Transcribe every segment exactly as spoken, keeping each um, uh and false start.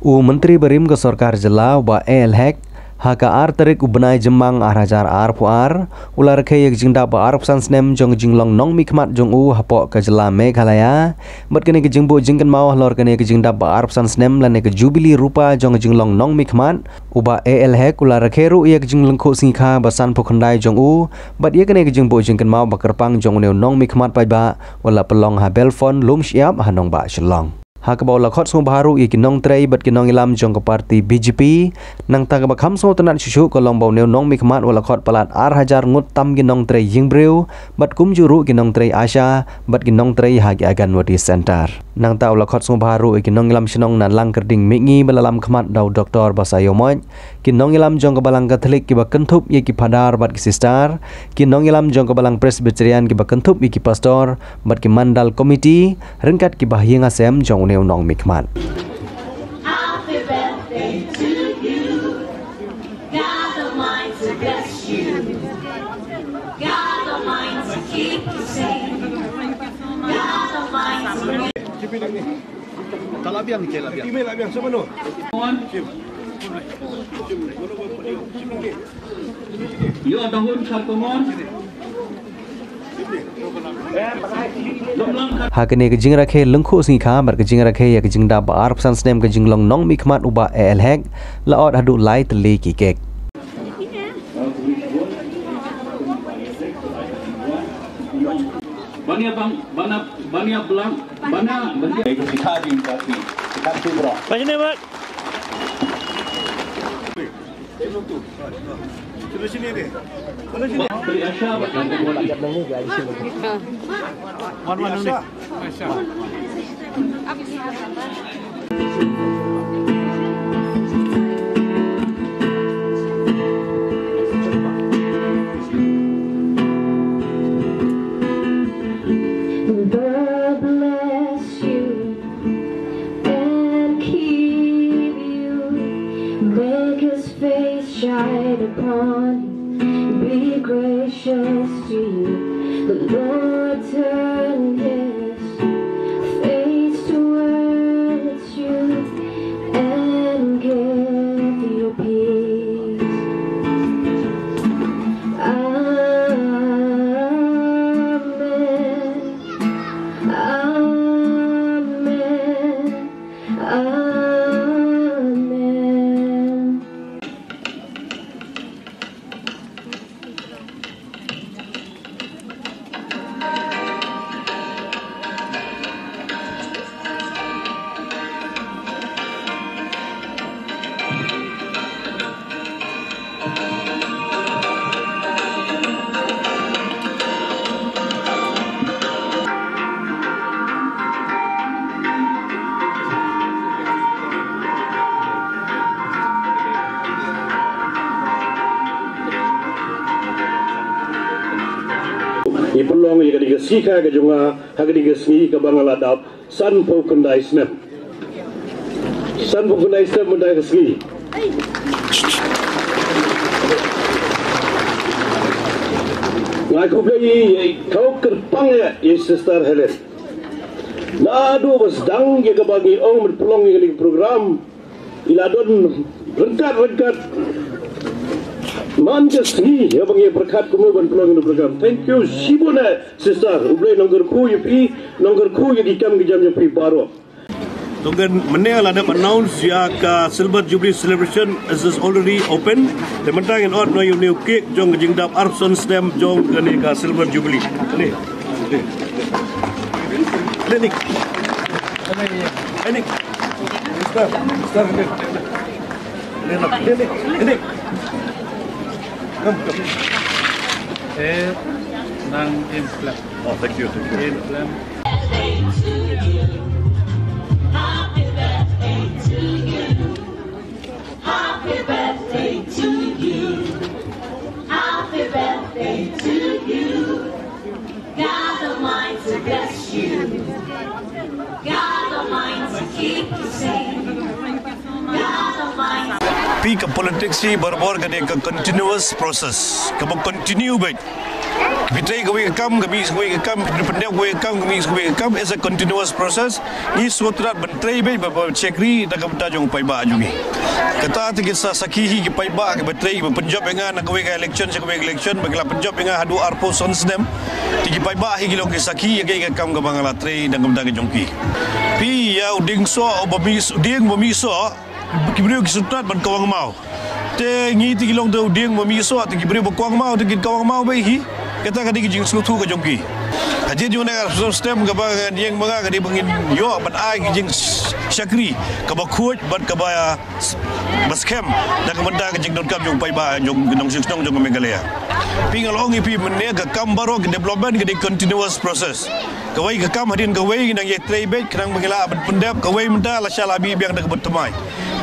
U Myntri barim ka Sorkar Jylla, u Bah A L Hek, ha ka ar tarik u bnai Jymmang ar hajar arphew ar, u la rakhe ïa ka jingdap ba arphew san snem jong ka jinglong nongmihkhmat jong u hapoh ka Jylla Meghalaya. Bad kane ka jingbuh jingkynmaw halor kane ka jingdap ba arphew san snem lane ka Jubili Rupa jong ka jinglong nongmihkhmat, u Bah A L Hek u la rakhe ruh ïa ka jinglyngkhuh sngikha ba sanphew khyndai jong u, bad ïa kane ka jingbuh jingkynmaw ba kyrpang jong une u nongmihkhmat paidbah, u la pynlong ha Belfon, Lumshyiap, ha nongbah Shillong. Ha kaba u la khot sngewbha ruh ïa ki nongtrei bad ki nongïalam jong ka party B J P, nangta kaba kham sngewtynnad shuh shuh ka long ba une u nongmihkhmat u la khot palat ar hajar ngut tam ki nongtrei ïing briew, bad kumjuh ruh ki nongtrei ASHA, bad ki nongtrei ha ki Anganwadi Centre. Nangta u la khot sngewbha ruh ïa ki nongïalam shnong na Langkyrding Mihngi ba la lam khmat da u Doktor Basaiawmoit, ki nongïalam jong ka Balang Katholik kiba kynthup ïa ki Phadar bad ki Sister, ki nongïalam jong ka Balang Presbyterian kiba kynthup ïa ki Pastor, bad ki Mandal Committee, ryngkat kiba ha ïing ha sem jong une u nongmihkhmat. Happy birthday to you. God Almighty bless you. God Almighty keep you safe. God Almighty. Talabiang ke labiang. Email labiang sama no. Ïoh dahun kharkongor. Ha kane ka jingrakhe lyngkhuh sngikha bad ka jingrakhe ïa ka jingdap ba arphew san snem ka jinglong nongmihkhmat u Bah A L Hek, la ot haduh lai tylli ki kek. Bania bang, bana, bania blang, bana, bania. Sikha jingkati, sikha tu bro. Banya ne mat. God bless you and keep you. Make his face shine upon you, be gracious to you. The Lord turn his face towards you and give you peace. Amen. Amen. Amen. Ngi pynlong ïa kane ka sngi ka jong nga ha kane ka sngi kaba nga la dap sanphew khyndai snem. Sanphew khyndai snem mynta ka sngi. Nga khublei ïa i, kyrpang ïa i Sister Helen. Naduh ba sdang ïa kaba ngi ong ban pynlong ïa kane ka program, i la don ryngkat ryngkat man ka sngi ïa ba ngi pyrkhat kumno ban pynlong ïa kane ka program. Thank you shibun eh Sister, U Blei un kyrkhu ïa phi, un kyrkhu ïa ki kam ki jam jong phi baroh. To ngin mynne la dep announce ïa ka Silver Jubilee celebration, it is already open. Te mynta ngin ot noh ïa une u cake jong ka jingdap arphew san snem jong kane ka Silver Jubilee. Ni. Ni. Ni, ni. Ni, ni. Mister, Mister, ni. Ni, ni. Ni, ni. Come, come. Eh, nang im flap. Oh, thank you, thank you. Im flap. Happy birthday to you. Happy birthday to you. Happy birthday to you. God Almighty bless you. God Almighty keep you safe. God Almighty. Phi ka politics hi barabor ka dei ka continuous process. Kaba continue beit. Phi trei kawei ka kam, ka mih sa kawei ka kam, phi pyndep kawei ka kam, ka mih sa kawei ka kam. It's a continuous process. Ngi sngewthuh ban trei beit bad ban shakri da ka bynta jong u paidbah jong ngi. Kata te ki sa sakhi hi ki paidbah kiba trei, kiba pynjop ïa nga na kawei ka election sha kawei ka election, ba ki la pynjop ïa nga haduh arphew san snem. Te ki paidbah hi ki long ki sakhi ïa ka kam kaba nga la trei da ka bynta ka jong ki. Phi ïa u dieng soh, u ba mih, u dieng ba mih soh, ki briew ki sngewthuh ban kawang maw. Te ngi te ki long te u dieng ba mih soh, te ki briew ba kawang maw te kin kawang maw beit hi. Kata ka dei ka jingsngewthuh ka jong ki. Hadien jong nga, ka stem kaba nga ïeng ma nga ka dei ba ngin ïoh ban ai ka jingshakri kaba khuid bad kaba, ba skhem da ka bynta ka jingdonkam jong u paidbah jong ka nongshnong jong ka Meghalaya. Phi, nga la ong ïa phi mynne, ka kam baroh ka development ka dei continuous process. Kawei ka kam hadien kawei ngi nang ïatrei beit khnang ba ngi lah ban pyndep, kawei mynta la shah la mih biang da kaba thymmai.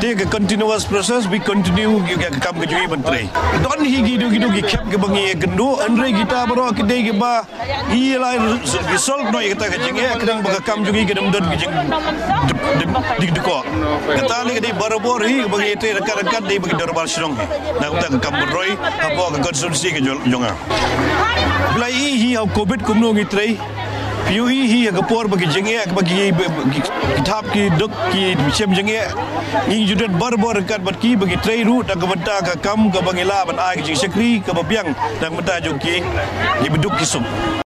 Te ka continuous process, we continue ïa ka kam ka jong ngi ban trei. Don hi kito kito ki khep kiba ngi ïakynduh, hynrei kita baroh ki dei kiba ngi la resolve noh ïa kata ka jingeh khnang ba ka kam jong ngi kan ym don ka jing dep-, dep-, dep-, dep-, dep-, kata lei ka dei barabor hi ba ngi ïatrei ryngkat ryngkat, dei ba ki dorbar shnong hi. Na kata ka kam ban roi hapoh ka constituency ka jong, jong nga. Phi la ïohi hi ha u Covid kumno ngi trei. Phi ïohi hi ha ka por ba ki jingeh, ba ki, ba ki, ki thap ki duk, ki shem jingeh. Ngi ju don barabor ryngkat bad ki ba ki trei ruh da ka bynta ka kam kaba ngi lah ban ai ka jingshakri kaba biang da ka bynta jong ki, kiba duk ki suk.